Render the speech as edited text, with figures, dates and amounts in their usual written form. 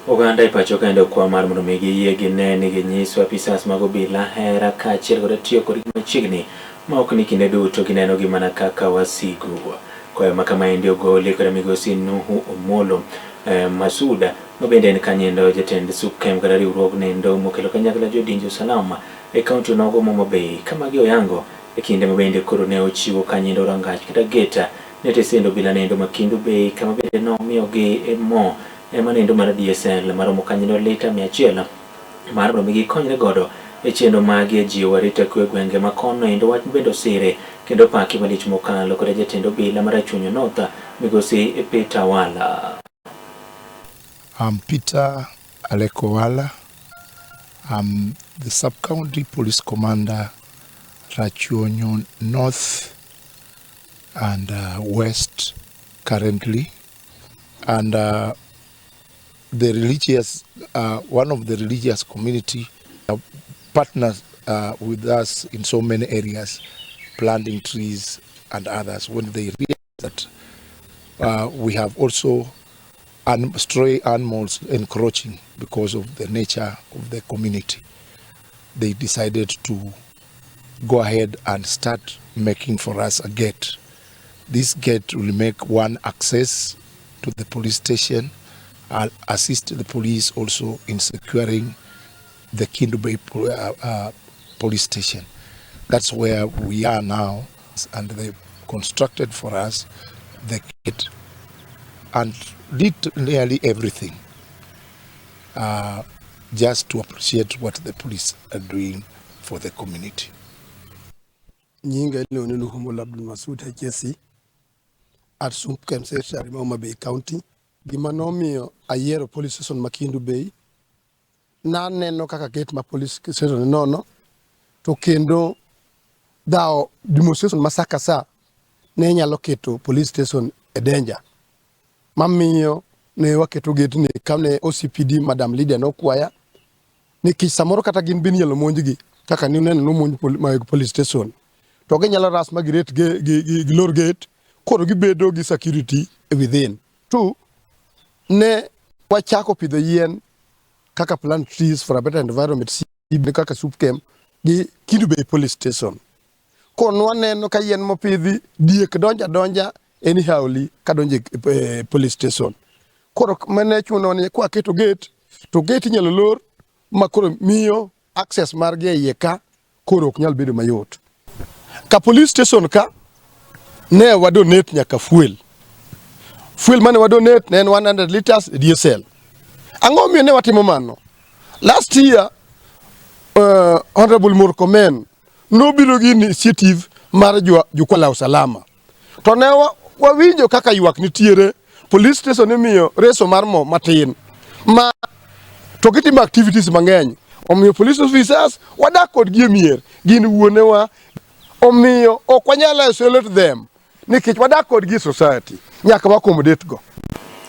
Oganda e pacho kaende okwa mar mondo mi giyie gine ni ginyiso apisas mag obila hera kaachiel kod tiyo kodgi machiegni ma ok ni kinde duto ginenogi mana kaka wasigu. Kwayo ma kamaendi ogoli kod migosi Nuhu Omolo Masuda ma bende en kanyendo jatend SUPKEM kata riwruognendo mokelo kanyakla jodinj usalama e kaunti onogo ma Homa Bay ka magi oyango e kinde ma bende koro ne ochiwo kanyendo rangach kata gate ne tesend obila nendo ma Kendu Bay kama bende nomiyogi mo ema nendo mar diesel maromo kanyendo lita 100 mar mondo mi gikonyre godo e chenro magi e jiwo arita kwe gwenge ma kono endo wach bende osire kendo paki malich mokalo kod jatend obila mar Rachuonyo North migosi Peter Wala. I'm Peter Aleko Wala. I'm the sub-county police commander, Rachuonyo North and West currently. And the religious, one of the religious community partners with us in so many areas, planting trees and others. When they realize that we have also stray animals encroaching because of the nature of the community, they decided to go ahead and start making for us a gate. This gate will make one access to the police station and assist the police also in securing the Kendu Bay police station. That's where we are now, and they constructed for us the gate and did nearly everything just to appreciate what the police are doing for the community. Nyinga iluongo ni Nuhu Mola Abdul Masud HSC at SUPKEM Secretary ma Homa Bay County. Gima nomiyo ayiero police station ma Kendu Bay, naneno kaka gate ma police station ni nono, to kendo dhawo demonstration ma sa ka sa ne nyalo keto police station e danger. Mamiyo ne waketo gate ni kane OCPD Madam Lydia nokwaya nikech samoro kata gin be inyalo monjgi kaka nineno nomonj police station to ginyalo ras ma giret gilor gate koro gibedo gi security within. Two, ne wachako pidho yien kaka plant trees for a better environment kaka SUPKEM gi Kendu Bay police station. Koro nwaneno ka yien mopidhi diek donja donja anyhowly kadonjo e police station. Koro mane chuno ni kwaketo gate to gate inyalo lor ma koro miyo access margi e iye ka koro ok nyal bedo mayot. Ka police station ka ne wa donate nyaka fuel. Fuel mane wa donate ne en 100 liters diesel. Ang'o miyo ne watimo mano? Last year Honorable Murkomen nobiro gi initiative mar jukwaa la usalama. To ne wawinjo kaka ywak nitiere, police station imiyo reso mar mo matin ma to gitimo activities mang'eny. Omiyo police officers wadak kodgi e mier, gin wuonewa, omiyo ok wanyal isolate them nikech wadak kodgi e society, nyaka wa accommodate go.